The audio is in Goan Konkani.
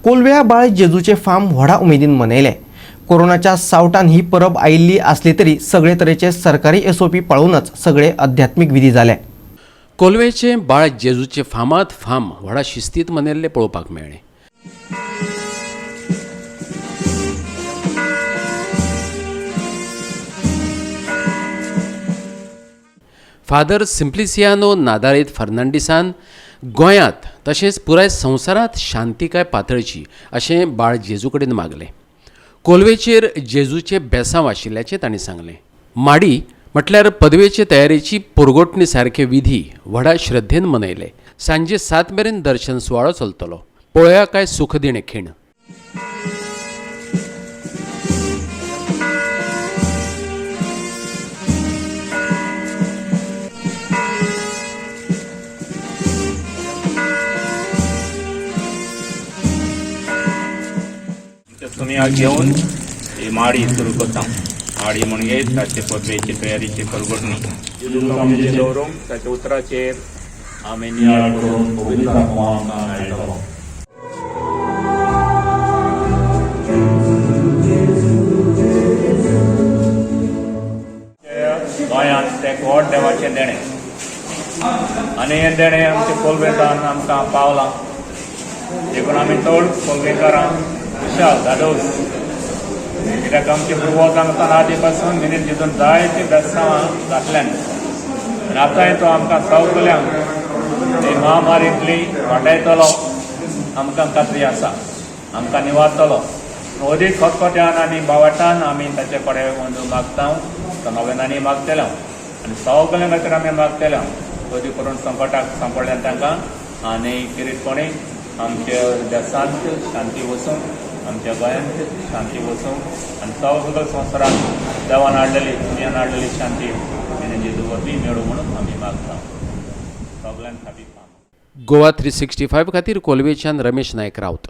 कोलव्या बाळ जेजूचे फार्म व्हडा उमेदीन मनयले. कोरोनाच्या सावटान ही परब आयिल्ली आसली तरी सगळे तरेचे सरकारी एसओपी पाळूनच सगळे अध्यात्मीक विधी जाले. कोलवेचे बाळ जेजूचे फामाद फाम व्हडा शिस्तीत मनयल्ले पळोवपाक मेळ्ळें. फादर सिम्प्लिसियानो नादारीत फर्नांडीसान गोंयांत तशेंच पुराय संवसारांत शांतिकाय पातळची अशें बाळ जेजू कडेन मागलें. कोलवेचेर जेजूचें बेसांव आशिल्ल्याचें तांणी सांगलें. माडी म्हटल्यार पदवेचे तयारेची पुरगोटणी सारके विधी व्हडा श्रद्धेन मनयले. सांजे 7 मेरेन दर्शन सुवाळो चलतलो. पळोवया काय सुखदिणें खीण. सुमयाक घेवन ही माडी सुरू करता. माडी म्हणजे ताचे पदवेची तयारीची परगटणी. जेजूक दवरूंक ताच्या उतराचेर आमी नियाळ करून पवित्र आत्मो आमकां मेळटलो. गोंयांत तें व्हड देवाचें देणें आनी हें देणें आमच्या कोलवेंतान आमकां पावलां देखून आमी चड कोलवेंकारां खुशाल, धादोस, कित्याक आमचे पुर्वजांक आदी पासून मिनीन जितून जायतीं बेसांवां घातल्यान आनी आतांय तो आमकां सगल्यांक ही महामारींतली वाटायतलो, आमकां खात्री आसा. आमकां निवारतलो. अदीक खटखट्यान आनी बावाटान आमी ताचे कडेन अंदू मागता, तो नव्यानांनी मागतले आनी सगल्यां खातीर आमी मागतले. अदीक करून संकटाक सांपडल्यान तांकां आनी किरीटपणी आमच्या देशांत शांती वसूं, आमच्या गोंयांत शांती वसूं आनी सगळ्या संवसारांत देवान हाडलेली, दुनियान हाडलेली शांती जेजू वरवीं मेळूं म्हणून आमी मागता. सगल्यांक हॅपी फाम. गोवा 365 खातीर कोलवेच्यान रमेश नायक राऊत.